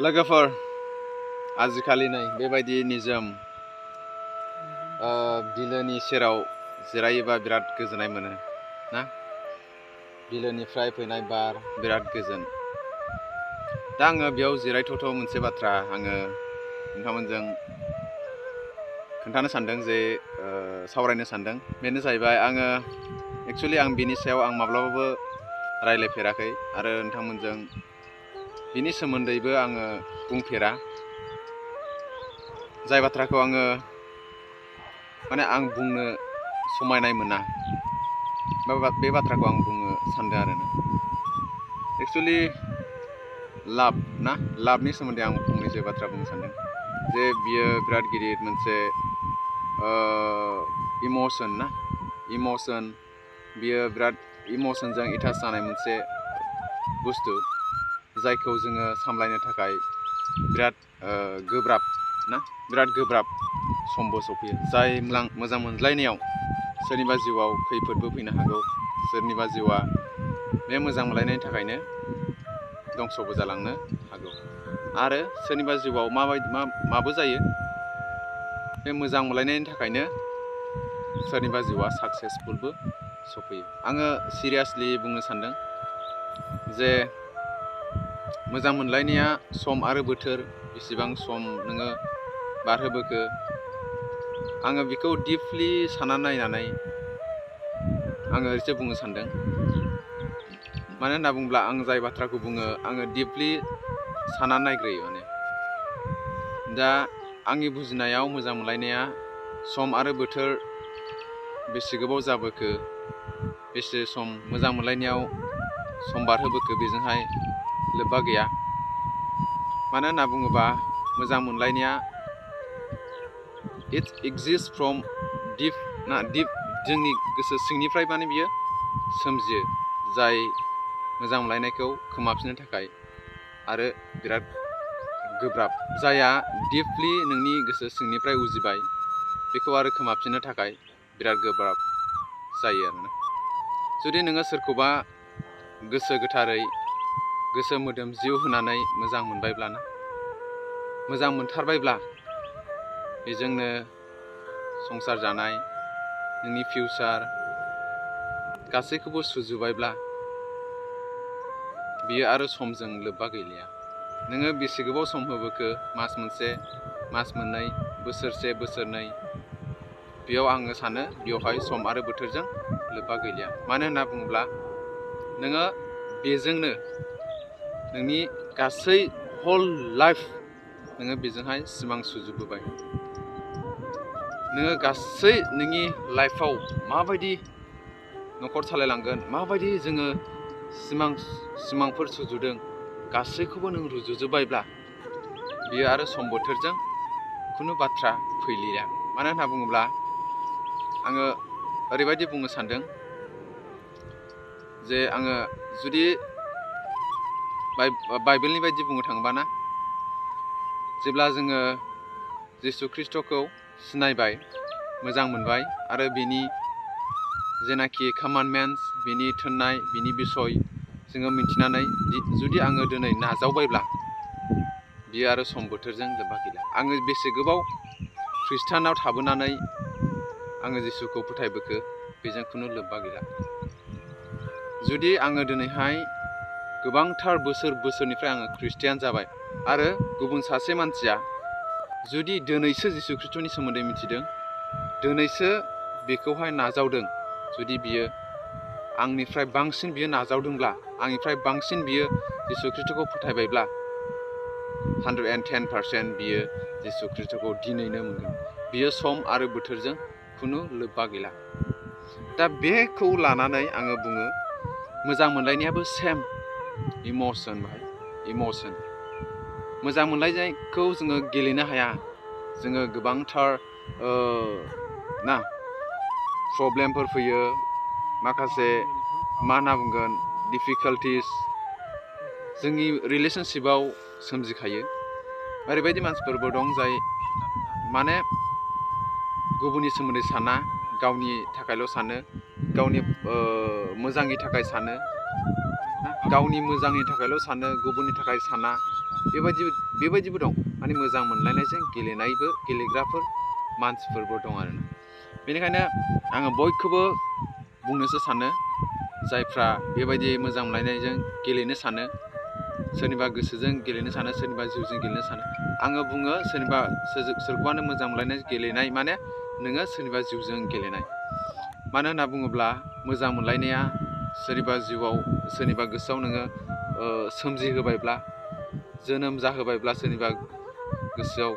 लोगोफोर आजिखालि नै बेबायदि निजोम बिलोनि सेराव जिरायोबा बिराद गोजोननाय मोनो ना बिलोनिफ्राय फैनाय बार बिराद गोजोन दा आङो बेयाव जिरायथ'थ' मोनसे बाथ्रा आङो नोंथांमोनजों खोन्थानो सानदों जे सावरायनो सानदों बेनो जाहैबाय आङो एक्चुअली आं बिनि सायाव आं माब्लाबाबो रायलायफेराखै आरो नोंथांमोनजों बिनि सोमोन्दैबो आङो बुंफेरा जाय बाथ्राखौ आङो माने आं बुंनो समायनाय मोना बे बाथ्राखौ आं बुंनो सानदों आरोना एक्चुअली लाभनि सोमोन्दै आं फंनैसो बाथ्रा बुंनो सानदों जे बियो बिराद गिदिर मोनसे इमोसन बियो बिराद इमोसनजों एटाच जानाय मोनसे बुस्थु जायखौ जोङो सामलायनो थाखाय बिराद गोब्राब समबो सफैयो जाय मोजां मोनलायनायाव सोरनिबा जिउआव खैफोदबो फैनो हागौ सोरनिबा जिउआ बे मोजां मोनलायनायनि थाखायनो दंसबो जालांनो हागौ आरो सोरनिबा जिउआव माबो जायो बे मोजां मोनलायनायनि थाखायनो सोरनिबा जिउआ साक्सेसफुलबो सफैयो आङो सिरियासलि बुंनो सानदों जे मोजां मोनलायनाया सम आरो बोथोर बेसेबां सम नोङो बारहोबोखो आङो बेखौ डिपलि सानना नायनानै आङो एसे बुंनो सानदों मानो होनना बुङोब्ला आं जाय बाथ्राखौ बुङो आङो डिपलि सानना नायग्रोयो माने दा आंनि बुजिनायाव मोजां मोनलायनाया सम आरो बोथोर बेसे गोबाव जाबोखो बेसे सम मोजां मोनलायनायाव सम बारहोबोखो बेजोंहाय लोब्बा गैया मानो होनना बुङोबा मोजां मोनलायनाया इट एक्जिस्ट फ्रम डिप जोंनि गोसो सिंनिफ्राय माने बियो सोमजियो जाय मोजां मोनलायनायखौ खोमाफिननो थाखाय आरो बिराद गोब्राब जायहा डिपलि नोंनि गोसो सिंनिफ्राय उजिबाय बेखौ आरो खोमाफिननो थाखाय बिराद गोब्राब जायो आरोना जुदि नोङो सोरखौबा गोसो गोथारै गोसो मोदोम जिउ होनानै मोजां मोनबायब्लाना मोजां मोनथारबायब्ला बेजोंनो संसार जानाय नोंनि फिउचार गासैखौबो सुजुबायब्ला बियो आरो समजों लोब्बा गैलिया नोङो बेसे गोबाव सम होबोखो मास मोनसे मास मोननै बोसोरसे बोसोरनै बेयाव आङो सानो बेवहाय सम आरो बोथोरजों लोब्बा गैलिया मानो होनना बुङोब्ला नोङो बेजोंनो नोंनि गासै हल लाइफ नोङो बेजोंहाय सिमां सुजुबोबाय नोङो गासै नोंनि लाइफआव माबायदि न'खर सालायलांगोन माबायदि जोङो सिमांफोर सुजुदों गासैखौबो नों रुजुजोब्बायब्ला बियो आरो सम बोथोरजों खुनु बाथ्रा फैलिया मानो होनना बुङोब्ला आङो ओरैबायदि बुंनो सानदों जे आङो जुदि बाइबेलनि बायदि बुंनो थाङोबा ना जेब्ला जोङो जिसु ख्रिस्ट'खौ सिनायबाय मोजां मोनबाय आरो बिनि जेनाखि कमान्डमेन्टस बिनि थिननाय बिनि बिसय जोङो मिन्थिनानै जुदि आङो दिनै नाजावबायब्ला बियो आरो सम बोथोरजों लोब्बा गैला आङो बेसे गोबाव ख्रिस्टानाव थाबोनानै आङो जिसुखौ फोथायबोखो बेजों खुनु लोब्बा गैला जुदि आङो दिनैहाय गोबांथार बोसोरनिफ्राय आङो ख्रिस्टियान जाबाय आरो गुबुन सासे मानसिया जुदि दिनैसो जिसु ख्रिस्ट'नि सोमोन्दै मिथिदों दिनैसो बेखौहाय नाजावदों जुदि बियो आंनिफ्राय बांसिन बियो नाजावदोंब्ला आंनिफ्राय बांसिन बियो जिसु ख्रिस्ट'खौ फोथायबायब्ला 110% बियो जिसु ख्रिस्ट'खौ दिनैनो मोनगोन बियो सम आरो बोथोरजों खुनु लोब्बा गैला दा बेखौ लानानै आङो बुङो मोजां मोनलायनायाबो सेम इमोसन मोजां मोनलायनायखौ जोङो गेलेनो हाया जोङो गोबांथार प्रब्लेमफोर फैयो माखासे मा होनना बुंगोन डिफिकाल्टिस जोंनि रिलेशनशिपआव सोमजिखायो ओरैबायदि मानसिफोरबो दं जाय माने गुबुननि सोमोन्दै साना गावनि थाखायल' सानो गावनि मोजांनि थाखाय सानो गावनि मोजांनि थाखायल' सानो गुबुननि थाखाय साना बेबायदिबो दं माने मोजां मोनलायनायजों गेलेग्राफोर मानसिफोरबो दं आरोना। बेनिखायनो आङो बयखौबो बुंनोसो सानो जायफ्रा बेबायदि मोजां मोनलायनायजों गेलेनो सानो, सोरनिबा गोसोजों गेलेनो सानो, सोरनिबा जिउजों गेलेनो सानो, आङो बुङो सोरखौबानो मोजां मोनलायनाय गेलेनाय माने नोङो सोरनिबा जिउजों गेलेनाय। मानो होनना बुङोब्ला मोजां मोनलायनाया सोरनिबा जिउआव सोरनिबा गोसोआव नोङो सोमजिहोबायब्ला, जोनोम जाहोबायब्ला सोरनिबा गोसोआव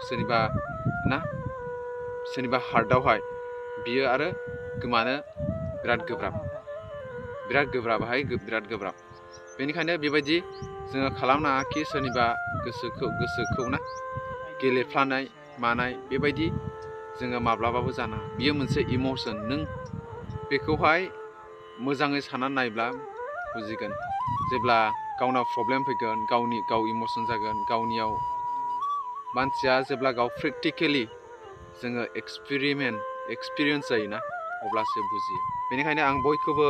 सोरनिबा हार्टआवहाय बियो आरो गोमानो बिराद गोब्राब। बेनिखायनो बेबायदि जोङो खालामनाङाखि सोरनिबा गोसोखौ गेलेफ्लानाय मानाय बेबायदि जोङो माब्लाबाबो जानाङा। बियो मोनसे इमोसन, नों बेखौहाय मोजाङै साननानै नायब्ला बुजिगोन। जेब्ला गावनाव प्रब्लेम फैगोन, गाव इमोसन जागोन, गावनियाव मानसिया जेब्ला गाव प्रेक्टिकेलि जोङो एक्सपिरियेन्स जायोना, अब्लासो बुजियो। बेनिखायनो आं बयखौबो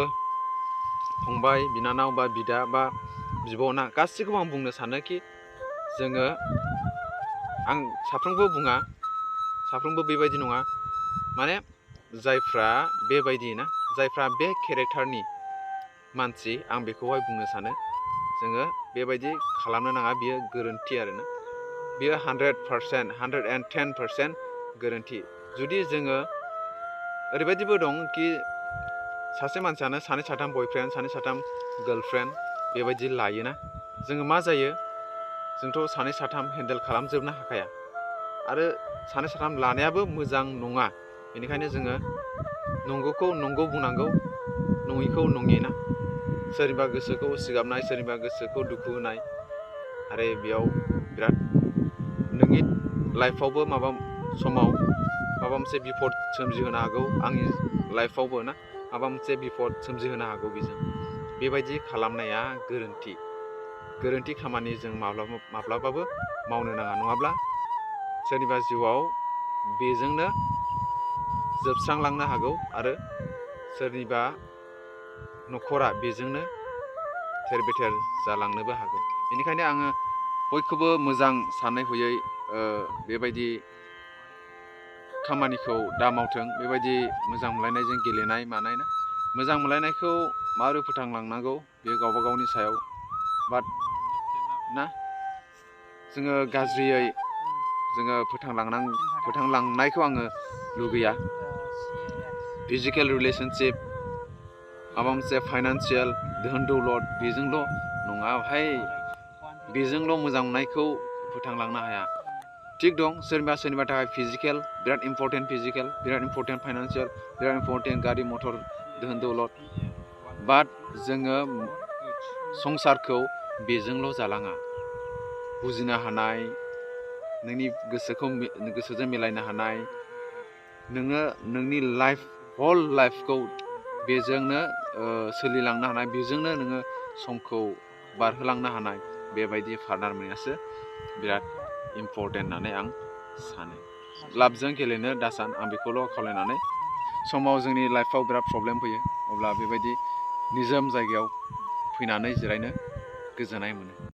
फंबाय, बिनानाव बा बिदा बा बिब'ना गासैखौबो आं बुंनो सानोखि आं साफ्रोमबो बुङा, साफ्रोमबो बेबायदि नङा, माने जायफ्रा बेबायदि जायफ्रा बे केरेक्टारनि मानसि, आं बेखौहाय बुंनो सानो जोङो बेबायदि खालामनो नाङा। बियो गोरोन्थि आरोना, बियो 100%, 110% गोरोन्थि। जुदि जोङो ओरैबायदिबो दं कि सासे मानसियानो सानै साथाम बयफ्रेन्ड, सानै साथाम गार्लफ्रेन्ड बेबायदि लायोना, जोङो मा जायो, जोंथ' सानै साथाम हेन्डेल खालामजोबनो हाखाया आरो सानै साथाम लानायाबो मोजां नङा। बेनिखायनो जोङो नंगौखौ नंगौ बुंनांगौ, नङिखौ नङि ना। सोरनिबा गोसोखौ सिगाबनाय, सोरनिबा गोसोखौ दुखु होनाय, आरो बेयाव बिराद नोंनि लाइफआवबो माबा मोनसे बिपद सोमजिहोनो हागौ। आंनि लाइफआवबो माबा मोनसे बिपद सोमजिहोनो हागौ। बेबायदि खालामनाया गोरोन्थि खामानि जों माब्लाबाबो मावनो नाङा। नङाब्ला सोरनिबा जिउआव बेजोंनो जोबस्रांलांनो हागौ आरो सोरनिबा न'खरा बेजोंनो थेर बेथेर जालांनोबो हागौ। बेनिखायनो आङो बयखौबो मोजां सानै हयै बेबायदि खामानिखौ दा मावथों। बेबायदि मोजां मोनलायनायजों गेलेनाय मानाय मोजां मोनलायनायखौ माबोरै फोथांलांनांगौ बे गावबा गावनि सायाव। बाट जोङो गाज्रियै जोङो फोथांलांनायखौ आङो लुगैया। फिजिकेल रिलेशनशिप, माबा मोनसे फाइनान्सियेल धोन दौलत, बेजोंल' नङा भाई, बेजोंल' मोजां मोननायखौ फोथांलांनो हाया। थिग दं, सोरनिबा थाखाय फिजिकेल बिराद इम्परटेन्ट, फाइनान्सियेल बिराद इम्परटेन्ट, गारि मटर धोन दौलत, बाट जोङो संसारखौ बेजोंल' जालाङा। बुजिनो हानाय, नोंनि गोसोजों मिलायनो हानाय, नोङो नोंनि होल लाइफखौ बेजोंनो सोलिलांनो हानाय, बेजोंनो नोङो समखौ बारहोलांनो हानाय, बेबायदि पार्टनार मोननायासो बिराद इम्परटेन्ट होननानै आं सानो। लाभजों गेलेनो दासान, आं बेखौल' खावलायनानै, समाव जोंनि लाइफआव बिराद प्रब्लेम फैयो, अब्ला बेबायदि निजोम जायगायाव फैनानै जिरायनो गोजोननाय मोनो।